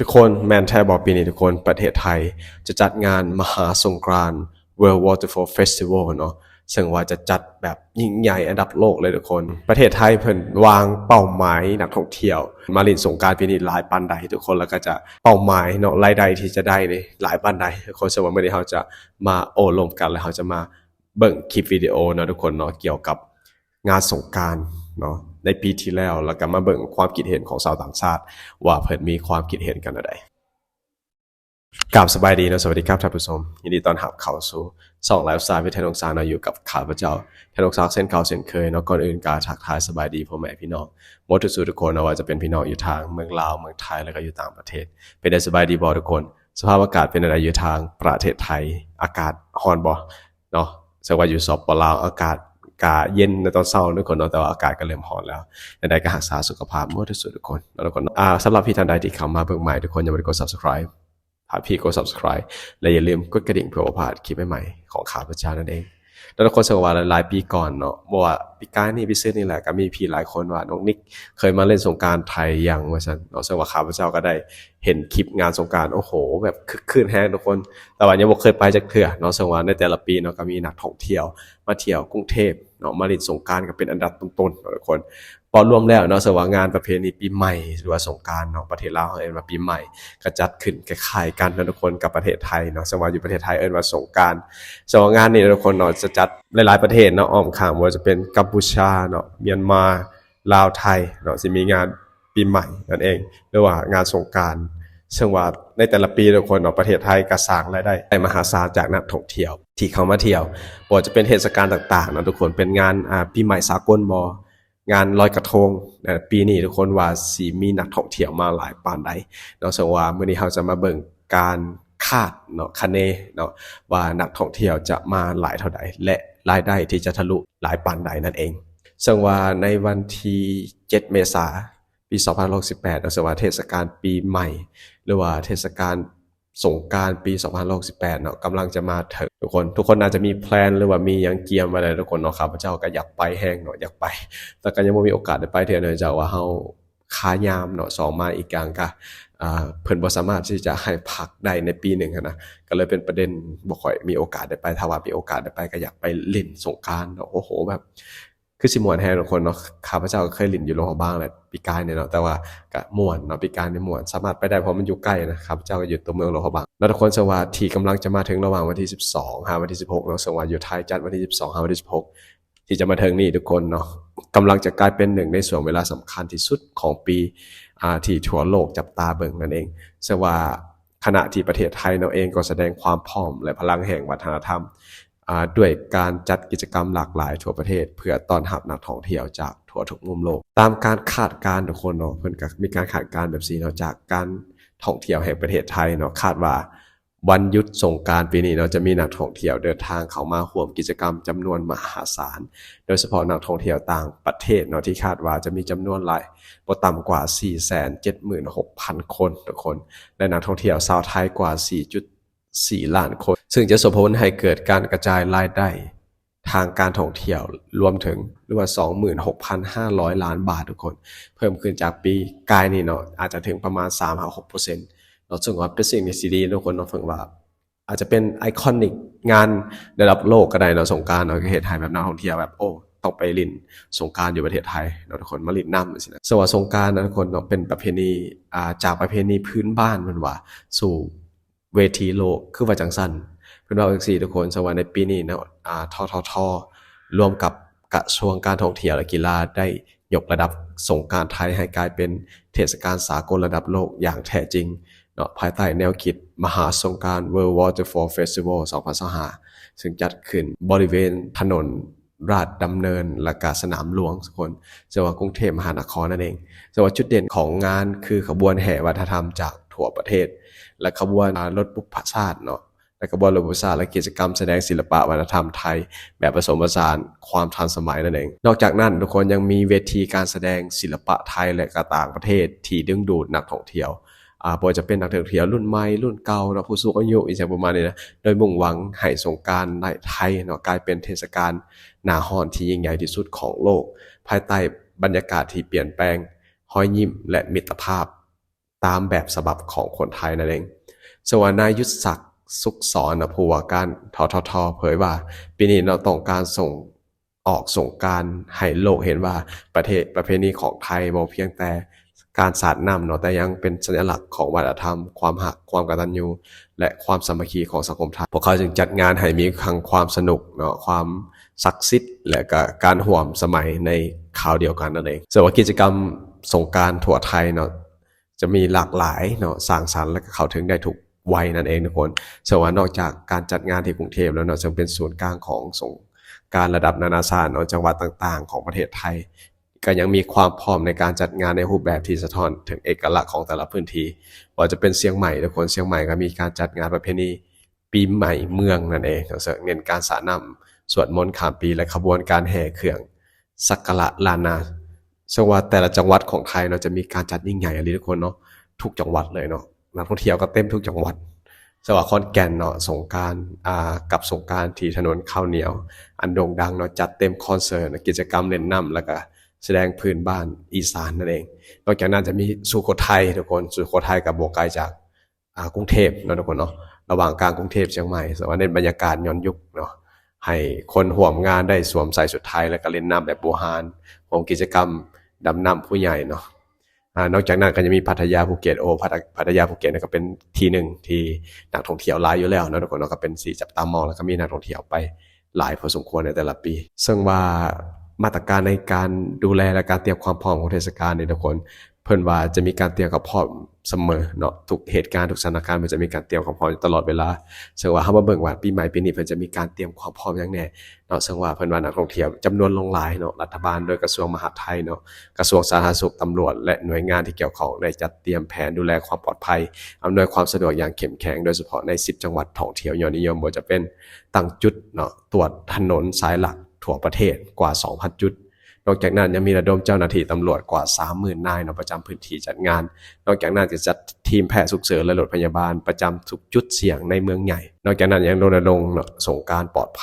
ທຸກຄົນ ແມ່ນແທ້ບໍ່ ປີນີ້ທຸກຄົນ ປະເທດໄທຈະຈັດງານມະຫາສົງການ World Waterfall Festival ເນາະ ເຊິ່ງວ່າຈະຈັດແບບຍິ່ງໃຫຍ່ອັນດັບໂລກເລີຍທຸກຄົນ. ປະເທດໄທເພິ່ນວາງເປົ້າໝາຍນັກທ່ອງທ່ຽວມາຫຼິ້ນສົງການປີນີ້ຫຼາຍປານໃດທຸກຄົນ ແລ້ວກໍຈະເປົ້າໝາຍເນາະ ລາຍໄດ້ທີ່ຈະໄດ້ນີ້ຫຼາຍປານໃດທຸກຄົນ. ເຊິ່ງວ່າມື້ນີ້ເຮົາຈະມາໂອ້ລົມກັນ ແລະ ເຮົາຈະມາເບິ່ງຄລິບວິດີໂອເນາະທຸກຄົນເນາະ ກ່ຽວກັບ ງານສົງການເນາະ ໃນປີທີ່ແລ້ວ ແລ້ວກໍມາເບິ່ງຄວາມຄິດເຫັນຂອງຊາວຕ່າງຊາດ ວ່າເພິ່ນມີຄວາມຄິດເຫັນກັນແນວໃດ. ກາບສະບາຍດີເນາະ ສະຫວັດດີຄັບທ່ານຜູ້ຊົມ ຍິນດີຕ້ອນຮັບເຂົ້າສູ່ຊ່ອງໄລຟ໌ສະໄຕລ໌ with ແທນ ອົງສາເນາະ ຢູ່ກັບຂ້າພະເຈົ້າ ແທນ ອົງສາ ເຊັ່ນເກົ່າເຊັ່ນເຄີຍເນາະ. ກ່ອນອື່ນກໍທັກທາຍສະບາຍດີພໍ່ແມ່ພີ່ນ້ອງໝົດທຸກສູ່ທຸກຄົນເນາະ ວ່າຈະເປັນພີ່ນ້ອງຢູ່ທາງເມືອງລາວ ເມືອງໄທ ແລ້ວກໍຢູ່ຕ່າງປະເທດ. ເປັນໃດສະບາຍດີບໍ່ທຸກຄົນ? ສະພາບອາກາດເປັນແນວໃດຢູ່ທາງປະເທດໄທ? ອາກາດຮ້ອນບໍ່? ເນາະ ເຊິ່ງວ່າຢູ່ ສປປ ລາວ ອາກາດກະເຢັນໃນຕອນເຊົ້າທຸກຄົນເນາະ ແຕ່ວ່າອາກາດກະເລີ່ມຮ້ອນແລ້ວ. ແນວໃດກະຮັກສາສຸຂະພາບໝົດທຸກສູ່ທຸກຄົນເນາະທຸກຄົນ. ອາ ສຳລັບທີ່ທ່ານໃດທີ່ເຂົ້າມາເບິ່ງໃໝ່ ທຸກຄົນຢ່າລືມກົດ Subscribe ຖ້າຜິດກົດ Subscribe ແລະ ຢ່າລືມກົດກະດິ່ງເພື່ອບໍ່ພາດຄລິບໃໝ່ໆຂອງຂ້າພະເຈົ້ານັ້ນເອງ. ແລ້ວທຸກຄົນ ເຊິ່ງວ່າຫຼາຍໆປີກ່ອນເນາະ ບໍ່ວ່າປີກາຍນີ້ ປີຊືດນີ້ແຫຼະ ກະມີພີ່ຫຼາຍຄົນວ່າ ນ້ອງນິກເຄີຍມາຫຼິ້ນສົງການໄທຍັງ ວ່າຊັ້ນເນາະ. ເຊິ່ງວ່າຂ້າພະເຈົ້າກະໄດ້ ເຫັນຄລິບງານສົງການ ໂອ້ໂຫ ແບບຄຶກຄື້ນແຮງທຸກຄົນ ແຕ່ວ່າຍັງບໍ່ເຄີຍໄປຈັກເທື່ອເນາະ. ເຊິ່ງວ່າໃນແຕ່ລະປີເນາະ ກໍມີນັກທ່ອງທ່ຽວມາທ່ຽວກຸງເທບເນາະ ມາຫຼິ້ນສົງການກໍເປັນອັນດັບຕົ້ນໆເນາະທຸກຄົນ. ເວົ້າລວມແລ້ວເນາະ ເຊິ່ງວ່າງານປະເພນີປີໃໝ່ ຫຼືວ່າສົງການເນາະ ປະເທດລາວເຮົາເອີ້ນວ່າປີໃໝ່ ກໍຈັດຂຶ້ນຄ້າຍໆກັນເນາະທຸກຄົນ ກັບປະເທດໄທເນາະ. ເຊິ່ງວ່າຢູ່ປະເທດໄທເອີ້ນວ່າສົງການ. ເຊິ່ງວ່າງານນີ້ເນາະທຸກຄົນເນາະ ຈະຈັດຫຼາຍໆປະເທດເນາະ ອ້ອມຂ້າງ ບໍ່ວ່າຈະເປັນກັມພູຊາເນາະ ມຽນມາ ລາວ ໄທເນາະ ຊິມີງານ ປີໃໝ່ນັ້ນເອງ ຫຼືວ່າງານສົງການ. ເຊິ່ງວ່າໃນແຕ່ລະປີທຸກຄົນເນາະ ປະເທດໄທກໍສ້າງລາຍໄດ້ມະຫາສານຈາກນັກທ່ອງທ່ຽວທີ່ເຂົ້າມາທ່ຽວ ບໍ່ວ່າຈະເປັນເທດສະການຕ່າງໆເນາະທຸກຄົນ ເປັນງານ ອາ ປີໃໝ່ສາກົນບໍ ງານລອຍກະທົງ. ອາ ປີນີ້ທຸກຄົນວ່າຊິມີນັກທ່ອງທ່ຽວມາຫຼາຍປານໃດເນາະ. ເຊິ່ງວ່າມື້ນີ້ເຮົາຈະມາເບິ່ງການຄາດເນາະ ຄະເນເນາະ ວ່ານັກທ່ອງທ່ຽວຈະມາຫຼາຍເທົ່າໃດ ແລະ ລາຍໄດ້ທີ່ຈະທະລຸຫຼາຍປານໃດນັ້ນເອງ. ເຊິ່ງວ່າໃນວັນທີເຈັດ ເມສາ ປີສອງພັນຫົກສິບແປດເນາະ ເຊິ່ງວ່າເທດສະການປີໃໝ່ ຫຼືວ່າເທດສະການສົງການປີສອງພັນຫົກສິບແປດເນາະ ກຳລັງຈະມາເຖິງທຸກຄົນ. ທຸກຄົນອາດຈະມີແພລນ ຫຼືວ່າມີຫຍັງກຽມໄວ້ແລ້ວທຸກຄົນເນາະ. ຂ້າພະເຈົ້າກໍຢາກໄປແຮງເນາະ ຢາກໄປ ແຕ່ກໍຍັງບໍ່ມີໂອກາດໄດ້ໄປເທື່ອ ເນື່ອງຈາກວ່າເຮົາຄາຍາມເນາະ ສອງມາອີກຢ່າງກໍ ອ່າ ເພິ່ນບໍ່ສາມາດທີ່ຈະໃຫ້ພັກໄດ້ໃນປີໜຶ່ງຫັ້ນນະ ກໍເລີຍເປັນປະເດັນບໍ່ຄ່ອຍມີໂອກາດໄດ້ໄປ. ຖ້າວ່າມີໂອກາດໄດ້ໄປ ກໍຢາກໄປຫຼິ້ນສົງການເນາະ. ໂອ້ໂຫ ແບບ ຄືຊິມ່ວນແຮງທຸກຄົນເນາະ. ຂ້າພະເຈົ້າກໍເຄີຍຫຼິ້ນຢູ່ຫຼວງພະບາງແຫຼະ ປີກາຍນີ້ເນາະ ແຕ່ວ່າກະມ່ວນເນາະ ປີກາຍນີ້ມ່ວນ ສາມາດໄປໄດ້ ເພາະມັນຢູ່ໃກ້ນະ ຂ້າພະເຈົ້າກໍຢູ່ຕົວເມືອງຫຼວງພະບາງເນາະທຸກຄົນ. ເຊິ່ງວ່າທີ່ກຳລັງຈະມາເຖິງລະຫວ່າງວັນທີສິບສອງຫາວັນທີສິບຫົກເນາະ ເຊິ່ງວ່າຢູ່ໄທຈັດວັນທີສິບສອງຫາວັນທີສິບຫົກ ທີ່ຈະມາເຖິງນີ້ທຸກຄົນເນາະ ກຳລັງຈະກາຍເປັນໜຶ່ງໃນຊ່ວງເວລາສຳຄັນທີ່ສຸດຂອງປີ ອາ ທີ່ທົ່ວໂລກຈັບຕາເບິ່ງນັ້ນເອງ. ເຊິ່ງວ່າ ຂະນະທີ່ປະເທດໄທເນາະເອງກໍສະແດງຄວາມພ້ອມ ແລະ ພະລັງແຫ່ງວັດທະນະທຳ ອາ ດ້ວຍການຈັດກິດຈະກຳຫຼາກຫຼາຍທົ່ວປະເທດ ເພື່ອຕ້ອນຮັບນັກທ່ອງທ່ຽວຈາກທົ່ວທຸກມຸມໂລກ. ຕາມການຄາດການທຸກຄົນເນາະ ເພິ່ນກໍມີການຄາດການແບບຊີ້ເນາະ ຈາກການທ່ອງທ່ຽວແຫ່ງປະເທດໄທເນາະ ຄາດວ່າວັນຢຸດສົງການປີນີ້ເນາະ ຈະມີນັກທ່ອງທ່ຽວເດີນທາງເຂົ້າມາຮ່ວມກິດຈະກຳຈຳນວນມະຫາສານ ໂດຍສະເພາະນັກທ່ອງທ່ຽວຕ່າງປະເທດເນາະ ທີ່ຄາດວ່າຈະມີຈຳນວນຫຼາຍ ບໍ່ຕ່ຳກວ່າສີ່ແສນເຈັດໝື່ນຫົກພັນຄົນທຸກຄົນ ແລະ ນັກທ່ອງທ່ຽວຊາວໄທກວ່າສີ່ຈຸດສີ່ລ້ານຄົນ ເຊິ່ງຈະສົ່ງຜົນໃຫ້ເກີດການກະຈາຍລາຍໄດ້ທາງການທ່ອງທ່ຽວລວມເຖິງ ຫຼືວ່າສອງໝື່ນຫົກພັນຫ້າຮ້ອຍລ້ານບາດທຸກຄົນ ເພີ່ມຂຶ້ນຈາກປີກາຍນີ້ເນາະ ອາດຈະເຖິງປະມານສາມຫາຫົກເປີເຊັນເນາະ ເຊິ່ງວ່າເປັນສິ່ງທີ່ດີທຸກຄົນເນາະ ເຊິ່ງວ່າ ອາດຈະເປັນໄອຄອນິກງານລະດັບໂລກກໍໄດ້ເນາະ ສົງການເນາະ ກໍເຮັດໃຫ້ແບບນັກທ່ອງທ່ຽວແບບ ໂອ້ ຕ້ອງໄປຫຼິ້ນສົງການຢູ່ປະເທດໄທເນາະທຸກຄົນ ມາຫຼິ້ນນຳຈັ່ງຊີ້ນະ. ເຊິ່ງວ່າສົງການນະທຸກຄົນເນາະ ເປັນປະເພນີ ອາ ຈາກປະເພນີພື້ນບ້ານເພິ່ນວ່າ ສູ່ເວທີໂລກ ຄືວ່າຈັ່ງຊັ້ນ ເພິ່ນເວົ້າຈັ່ງຊີ້ທຸກຄົນ. ເຊິ່ງວ່າໃນປີນີ້ເນາະ ອາ ທທທ ຮ່ວມກັບກະຊວງການທ່ອງທ່ຽວ ແລະ ກິລາ ໄດ້ ຍົກລະດັບສົງການໄທໃຫ້ກາຍເປັນເທດສະການສາກົນລະດັບໂລກຢ່າງແທ້ຈິງເນາະ ພາຍໃຕ້ແນວຄິດມະຫາສົງການ World Waterfall Festival ສອງພັນຊາວຫ້າ ເຊິ່ງຈັດຂຶ້ນບໍລິເວນຖະໜົນລາດດຳເນີນ ແລະ ກະສະໜາມຫຼວງທຸກຄົນ ເຊິ່ງວ່າກຸງເທບມະຫານະຄອນນັ້ນເອງ. ເຊິ່ງວ່າຈຸດເດັ່ນຂອງງານຄືຂະບວນແຫ່ວັດທະນະທຳຈາກທົ່ວປະເທດ ແລະ ຂະບວນ ອາ ລົດບຸບພະຊາດເນາະ ແລະ ຂະບວນລົດບຸບພະຊາດ ແລະ ກິດຈະກຳສະແດງສິລະປະວັດທະນະທຳໄທແບບປະສົມປະສານຄວາມທັນສະໄໝນັ້ນເອງ. ນອກຈາກນັ້ນທຸກຄົນຍັງມີເວທີການສະແດງສິລະປະໄທ ແລະ ກະຕ່າງປະເທດທີ່ດຶງດູດນັກທ່ອງທ່ຽວ ອາ ບໍ່ວ່າຈະເປັນນັກທ່ອງທ່ຽວລຸ້ນໃໝ່ ລຸ້ນເກົ່າເນາະ ຜູ້ສູງອາຍຸ ອີ່ຫຍັງປະມານນີ້ນະ ໂດຍມຸ່ງຫວັງໃຫ້ສົງການໃນໄທເນາະ ກາຍເປັນເທດສະການໜ້າຮ້ອນທີ່ຍິ່ງໃຫຍ່ທີ່ສຸດຂອງໂລກ ພາຍໃຕ້ບັນຍາກາດທີ່ປ່ຽນແປງ, ຮອຍຍິ້ມ ແລະ ມິດຕະພາບ. ຕາມແບບສະບັບຂອງຄົນໄທນັ້ນເອງ. ເຊິ່ງວ່ານາຍຍຸດສັກ ສຸກສອນ ນະ ຜູ້ວ່າການ ທທທ ເຜີຍວ່າ ປີນີ້ເນາະ ຕ້ອງການສົ່ງອອກສົງການໃຫ້ໂລກເຫັນວ່າ ປະເທດ ປະເພນີຂອງໄທບໍ່ພຽງແຕ່ການສາດນ້ຳເນາະ ແຕ່ຍັງເປັນສັນຍະລັກຂອງວັດທະນະທຳ, ຄວາມຮັກ, ຄວາມກະຕັນຍູ ແລະ ຄວາມສາມັກຄີຂອງສັງຄົມໄທ. ພວກເຂົາຈຶ່ງຈັດງານໃຫ້ມີທັງຄວາມສະໜຸກເນາະ, ຄວາມສັກສິດ ແລະ ກະການຮ່ວມສະໄໝໃນຄາວດຽວກັນນັ້ນເອງ. ເຊິ່ງວ່າກິດຈະກຳສົງການທົ່ວໄທເນາະ ຈະມີຫຼາກຫຼາຍເນາະ, ສ້າງສັນ ແລະ ກໍເຂົ້າເຖິງໄດ້ທຸກໄວນັ້ນເອງທຸກຄົນ. ເຊິ່ງວ່ານອກຈາກການຈັດງານທີ່ກຸງເທບແລ້ວເນາະ, ເຊິ່ງເປັນສູນກາງຂອງສົງການລະດັບນານາຊາດເນາະ, ຈັງຫວັດຕ່າງໆຂອງປະເທດໄທ ກໍຍັງມີຄວາມພ້ອມໃນການຈັດງານໃນຮູບແບບທີ່ສະທ້ອນເຖິງເອກະລັກຂອງແຕ່ລະພື້ນທີ່. ບໍ່ວ່າຈະເປັນຊຽງໃໝ່ທຸກຄົນ, ຊຽງໃໝ່ກໍມີການຈັດງານປະເພນີປີໃໝ່ເມືອງນັ້ນເອງເນາະ, ເຊິ່ງເນັ້ນການສາດນ້ຳ, ສວດມົນຂ້າມປີ ແລະ ຂະບວນການແຫ່ເຄື່ອງ ສັກກາລະລ້ານນາ. ເຊິ່ງວ່າແຕ່ລະຈັງຫວັດຂອງໄທເນາະ ຈະມີການຈັດຍິ່ງໃຫຍ່ອີ່ຫຼີທຸກຄົນເນາະ, ທຸກຈັງຫວັດເລີຍເນາະ, ນັກທ່ອງທ່ຽວກໍເຕັມທຸກຈັງຫວັດ. ເຊິ່ງວ່າຂອນແກ່ນເນາະ ສົງການ ອ່າ ກັບສົງການທີ່ຖະໜົນເຂົ້າໜຽວອັນໂດ່ງດັງເນາະ, ຈັດເຕັມຄອນເສີດ, ກິດຈະກຳຫຼິ້ນນ້ຳ ແລ້ວກໍສະແດງພື້ນບ້ານອີສານນັ້ນເອງ. ນອກຈາກນັ້ນຈະມີສຸໂຂທັຍທຸກຄົນ, ສຸໂຂທັຍກໍບໍ່ໄກຈາກ ອ່າ ກຸງເທບເນາະທຸກຄົນເນາະ, ລະຫວ່າງກາງກຸງເທບ ຊຽງໃໝ່. ເຊິ່ງວ່າເນັ້ນບັນຍາກາດຍ້ອນຍຸກເນາະ, ໃຫ້ຄົນຮ່ວມງານໄດ້ສວມໃສ່ຊຸດໄທ ແລ້ວກໍຫຼິ້ນນ້ຳແບບບູຮານ, ຮ່ວມກິດຈະກຳດຳນ້ຳຜູ້ໃຫຍ່ເນາະ. ອ່າ ນອກຈາກນັ້ນກໍຍັງມີພັດທະຍາ ພູເກັດ, ໂອ້ ພັດ ພັດທະຍາ ພູເກັດນີ້ກໍເປັນທີ່ໜຶ່ງທີ່ນັກທ່ອງທ່ຽວຫຼາຍຢູ່ແລ້ວເນາະທຸກຄົນເນາະ, ກໍເປັນທີ່ຈັບຕາມອງ ແລ້ວກໍມີນັກທ່ອງທ່ຽວໄປ ຫຼາຍພໍສົມຄວນໃນແຕ່ລະປີ. ເຊິ່ງວ່າມາດຕະການໃນການດູແລ ແລະ ການຕຽມຄວາມພ້ອມຂອງເທດສະການນີ້ທຸກຄົນ, ເພິ່ນວ່າຈະມີການຕຽມຄວາມພ້ອມສະເໝີເນາະ, ທຸກເຫດການ ທຸກສະຖານະການ ເພິ່ນຈະມີການຕຽມຄວາມພ້ອມຢູ່ຕະຫຼອດເວລາ. ເຊິ່ງວ່າເຮົາມາເບິ່ງວ່າປີໃໝ່ປີນີ້ເພິ່ນຈະມີການຕຽມຄວາມພ້ອມຫຍັງແດ່ເນາະ, ເຊິ່ງວ່າເພິ່ນວ່ານັກທ່ອງທ່ຽວຈຳນວນຫຼວງຫຼາຍເນາະ, ລັດຖະບານໂດຍກະຊວງມະຫາດໄທເນາະ, ກະຊວງສາທາລະນະສຸກ, ຕຳຫຼວດ ແລະ ໜ່ວຍງານທີ່ກ່ຽວຂ້ອງໄດ້ຈັດຕຽມແຜນດູແລຄວາມປອດໄພ, ອຳນວຍຄວາມສະດວກຢ່າງເຂັ້ມແຂງ, ໂດຍສະເພາະໃນສິບຈັງຫວັດທ່ອງທ່ຽວຍອດນິຍົມ, ບໍ່ວ່າຈະເປັນ ຕັ້ງຈຸດເນາະ ກວດຖະໜົນສາຍຫຼັກທົ່ວປະເທດກວ່າສອງພັນຈຸດ. ນອກຈາກນັ້ນຍັງມີລະດົມເຈົ້າໜ້າທີ່ຕຳຫຼວດກວ່າສາມໝື່ນນາຍເນາະ ປະຈຳພື້ນທີ່ຈັດງານ. ນອກຈາກນັ້ນຈະຈັດທີມແພດສຸກເສີນ ແລະ ລົດພະຍາບານປະຈຳທຸກຈຸດສ່ຽງໃນເມືອງໃຫຍ່. ນອກຈາກນັ້ນຍັງລົນນະລົງເນາະ ສົງການປອດໄພ,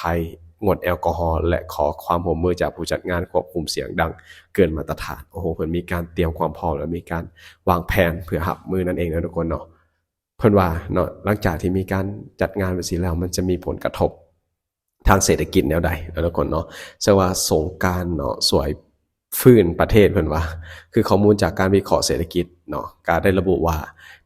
ງົດແອລກໍຮໍ ແລະ ຂໍຄວາມຮ່ວມມືຈາກຜູ້ຈັດງານຄວບຄຸມສຽງດັງເກີນມາດຕະຖານ. ໂອ້ໂຫ ເພິ່ນມີການຕຽມຄວາມພ້ອມ ແລະ ມີການວາງແຜນເພື່ອຮັບມືນັ້ນເອງເນາະທຸກຄົນເນາະ. ເພິ່ນວ່າເນາະ ຫຼັງຈາກທີ່ມີການຈັດງານແບບຊີ້ແລ້ວ ມັນຈະມີຜົນກະທົບທາງເສດຖະກິດແນວໃດເນາະທຸກຄົນເນາະ. ເຊິ່ງວ່າສົງການເນາະ ຊ່ວຍຟື້ນປະເທດ ເພິ່ນວ່າ. ຄືຂໍ້ມູນຈາກການວິເຄາະເສດຖະກິດເນາະ ກໍໄດ້ລະບຸວ່າ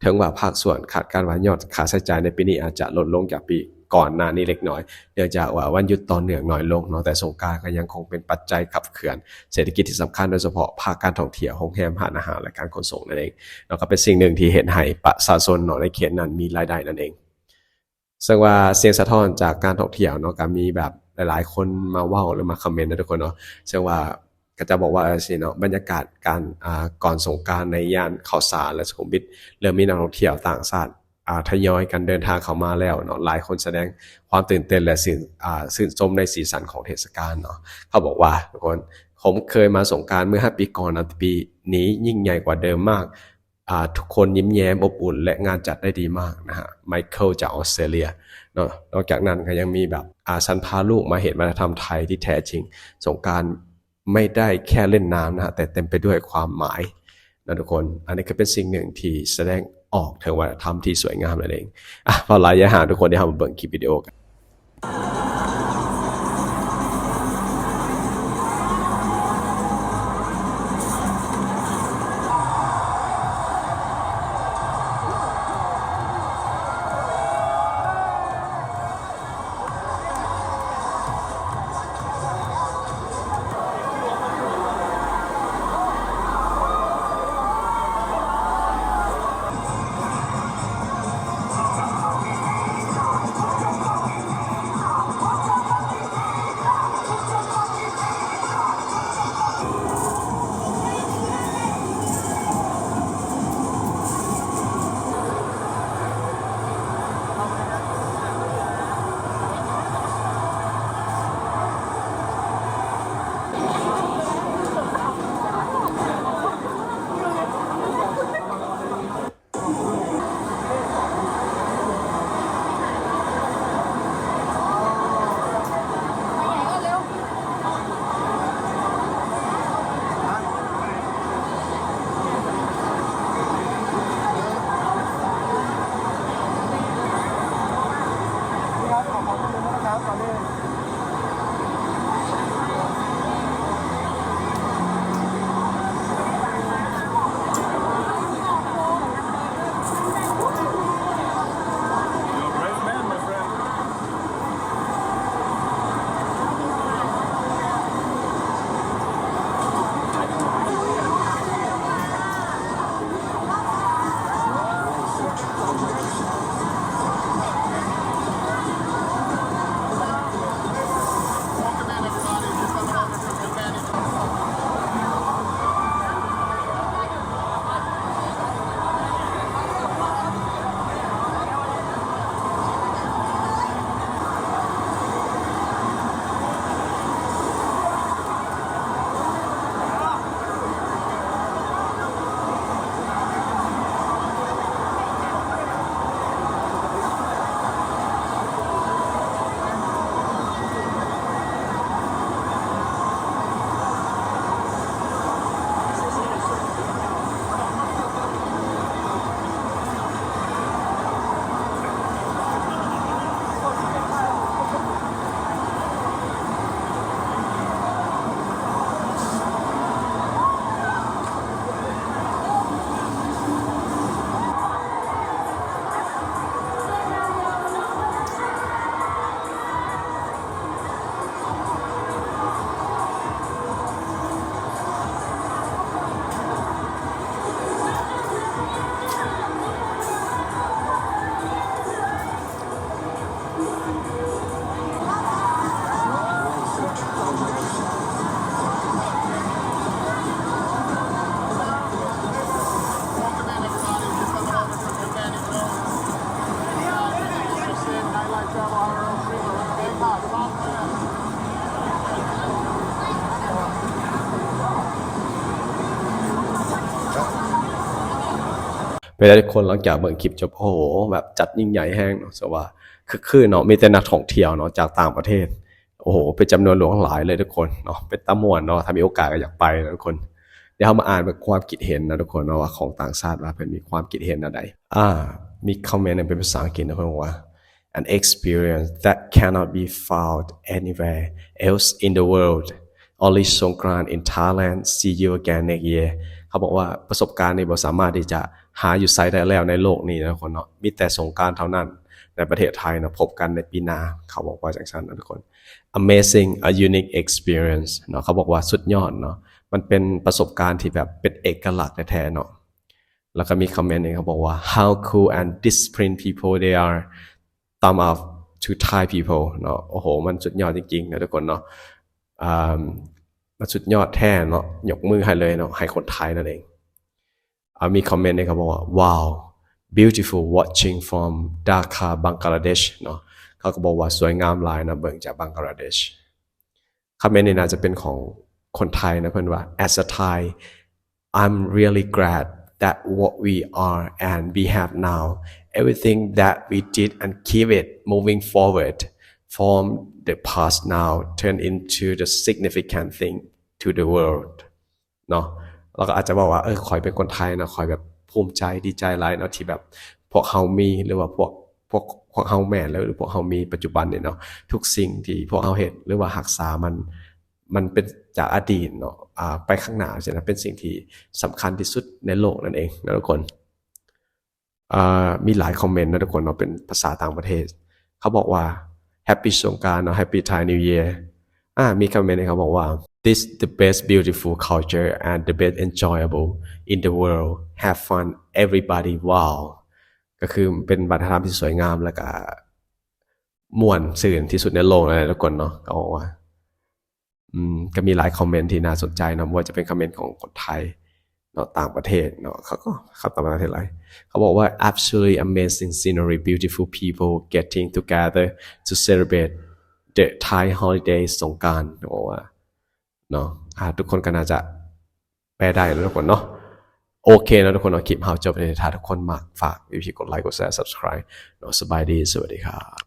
ເຖິງວ່າພາກສ່ວນຄາດການວ່າຍອດຄ່າໃຊ້ຈ່າຍໃນປີນີ້ອາດຈະລົດລົງຈາກປີກ່ອນໜ້ານີ້ເລັກນ້ອຍ ເນື່ອງຈາກວ່າວັນຢຸດຕໍ່ເນື່ອງໜ້ອຍລົງເນາະ, ແຕ່ສົງການກໍຍັງຄົງເປັນປັດໄຈຂັບເຄື່ອນເສດຖະກິດທີ່ສຳຄັນ, ໂດຍສະເພາະພາກການທ່ອງທ່ຽວ, ໂຮງແຮມ, ຮ້ານອາຫານ ແລະ ການຂົນສົ່ງນັ້ນເອງເນາະ, ກໍເປັນສິ່ງໜຶ່ງທີ່ເຮັດໃຫ້ປະຊາຊົນເນາະ ໃນເຂດນັ້ນມີລາຍໄດ້ນັ້ນເອງ. ເຊິ່ງວ່າສຽງສະທ້ອນຈາກການທ່ອງທ່ຽວເນາະ ກໍມີແບບຫຼາຍໆຄົນມາເວົ້າ ຫຼື ມາຄອມເມັນນະທຸກຄົນເນາະ. ເຊິ່ງວ່າເຂົາເຈົ້າບອກວ່າຈັ່ງຊີ້ເນາະ, ບັນຍາກາດການ ອ່າ ກ່ອນສົງການໃນຍ່ານເຂົ້າສານ ແລະ ສຸຂຸມວິດ ເລີ່ມມີນັກທ່ອງທ່ຽວຕ່າງຊາດ ອ່າ ທະຍອຍກັນເດີນທາງເຂົ້າມາແລ້ວເນາະ. ຫຼາຍຄົນສະແດງຄວາມຕື່ນເຕັ້ນ ແລະ ຊື່ນ ອ່າ ຊື່ນຊົມໃນສີສັນຂອງເທດສະການເນາະ. ເຂົາບອກວ່າ ທຸກຄົນ, ຜົມເຄີຍມາສົງການເມື່ອຫ້າປີກ່ອນນະ, ແຕ່ປີນີ້ຍິ່ງໃຫຍ່ກວ່າເດີມມາກ. ອ່າ ທຸກຄົນຍິ້ມແຍ້ມ ອົບອຸ່ນ ແລະ ງານຈັດໄດ້ດີມາກນະຮະ. ໄມເຄິນຈາກອອສເຕຣເລຍເນາະ. ນອກຈາກນັ້ນກໍຍັງມີແບບ ອ່າ ສັນພາລູກມາເຫັນວັດທະນະທຳໄທທີ່ແທ້ຈິງ. ສົງການໄມ່ໄດ້ແຄ່ເລ່ນນ້ຳນະຮະ, ແຕ່ເຕັມໄປດ້ວຍຄວາມໝາຍນະທຸກຄົນ. ອັນນີ້ກໍເປັນສິ່ງໜຶ່ງທີ່ສະແດງອອກເຖິງວັດທະນະທຳທີ່ສວຍງາມນັ້ນເອງ. ອ່ະ ເວົ້າຫຼາຍຢ່າຫາ ທຸກຄົນ, ດຽວເຮົາມາເບິ່ງຄລິບວິດີໂອກັນ. ເປັນໄງທຸກຄົນ ຫຼັງຈາກເບິ່ງຄລິບຈົບ ໂອ້ໂຫ ແບບຈັດຍິ່ງໃຫຍ່ແຮງເນາະ ສະວ່າຄຶກຄື້ນເນາະ ມີແຕ່ນັກທ່ອງທ່ຽວເນາະ ຈາກຕ່າງປະເທດ ໂອ້ໂຫ ເປັນຈຳນວນຫຼວງຫຼາຍເລີຍທຸກຄົນເນາະ ເປັນຕາມ່ວນເນາະ ຖ້າມີໂອກາດກໍຢາກໄປເນາະທຸກຄົນ. ດຽວເຮົາມາອ່ານເບິ່ງຄວາມຄິດເຫັນເນາະທຸກຄົນເນາະ ວ່າຂອງຕ່າງຊາດວ່າເພິ່ນມີຄວາມຄິດເຫັນແນວໃດ. ອາ ມີຄອມເມັນໜຶ່ງເປັນພາສາອັງກິດເນາະ ເພິ່ນບອກວ່າ An experience that cannot be found anywhere else in the world. Only Songkran in Thailand. See you again next year. ເຂົາບອກວ່າປະສົບການນີ້ບໍ່ສາມາດທີ່ຈະຫາຢູ່ໃສໄດ້ແລ້ວໃນໂລກນີ້ນະທຸກຄົນເນາະ ມີແຕ່ສົງການເທົ່ານັ້ນໃນປະເທດໄທເນາະ ພົບກັນໃນປີໜ້າ. ເຂົາບອກວ່າຈັ່ງຊັ້ນນະທຸກຄົນ. Amazing, a unique experience ເນາະ ເຂົາບອກວ່າສຸດຍອດເນາະ ມັນເປັນປະສົບການທີ່ແບບເປັນເອກະລັກແທ້ໆເນາະ. ແລ້ວກໍມີຄອມເມັນໜຶ່ງ ເຂົາບອກວ່າ How cool and disciplined people they are. Thumb up to Thai people ເນາະ. ໂອ້ໂຫ ມັນສຸດຍອດຈິງໆນະທຸກຄົນເນາະ ອາ ມັນສຸດຍອດແທ້ເນາະ ຍົກມືໃຫ້ເລີຍເນາະ ໃຫ້ຄົນໄທນັ້ນເອງ. ອາ ມີຄອມເມັນໜຶ່ງ ເຂົາບອກວ່າ Wow, beautiful watching from Dhaka, Bangladesh ເນາະ ເຂົາກໍບອກວ່າສວຍງາມຫຼາຍເນາະ ເບິ່ງຈາກບັງກະລາເດດ. ຄອມເມັນນີ້ໜ້າຈະເປັນຂອງຄົນໄທນະ ເພິ່ນວ່າ As a Thai, I'm really glad that what we are and we have now, everything that we did and keep it moving forward from the past now turn into the significant thing to the world ເນາະ. ລາວກໍອາດຈະບອກວ່າ ເອີ ຂ້ອຍເປັນຄົນໄທເນາະ ຂ້ອຍແບບພູມໃຈ ດີໃຈຫຼາຍເນາະ ທີ່ແບບພວກເຮົາມີ ຫຼືວ່າພວກ ພວກ ພວກເຮົາແມ່ນ ຫຼືພວກເຮົາມີປັດຈຸບັນນີ້ເນາະ ທຸກສິ່ງທີ່ພວກເຮົາເຮັດ ຫຼືວ່າຮັກສາມັນ ມັນເປັນຈາກອະດີດເນາະ ອາ ໄປຂ້າງໜ້າຊີ້ນະ ເປັນສິ່ງທີ່ສຳຄັນທີ່ສຸດໃນໂລກນັ້ນເອງນະທຸກຄົນ. ອາ ມີຫຼາຍຄອມເມັນນະທຸກຄົນເນາະ ເປັນພາສາຕ່າງປະເທດ ເຂົາບອກວ່າ Happy Songkran ເນາະ Happy Thai New Year. ອາ ມີຄອມເມັນໜຶ່ງ ເຂົາບອກວ່າ This the best beautiful culture and the best enjoyable in the world. Have fun everybody. Wow. ກໍຄືເປັນວັດທະນະທຳທີ່ສວຍງາມ ແລ້ວກໍມ່ວນຊື່ນທີ່ສຸດໃນໂລກນັ້ນແຫຼະທຸກຄົນເນາະ ເຂົາບອກວ່າ. ອືມ ກໍມີຫຼາຍຄອມເມັນທີ່ໜ້າສົນໃຈເນາະ ບໍ່ວ່າຈະເປັນຄອມເມັນຂອງຄົນໄທເນາະ ຕ່າງປະເທດເນາະ ເຂົາກໍ ເຂົາຕ່າງປະເທດຫຼາຍ ເຂົາບອກວ່າ Absolutely amazing scenery, beautiful people getting together to celebrate the Thai holiday Songkran. ເຂົາບອກວ່າເນາະ ອາ ທຸກຄົນກໍໜ້າຈະແປໄດ້ເນາະທຸກຄົນເນາະ. ໂອເຄເນາະທຸກຄົນເນາະ ຄລິບເຮົາຈົບແລ້ວ ຖ້າທຸກຄົນມັກ ຝາກ ໄປ ກົດໄລ ກົດແຊ Subscribe ເນາະ. ສະບາຍດີ ສະຫວັດດີຄັບ.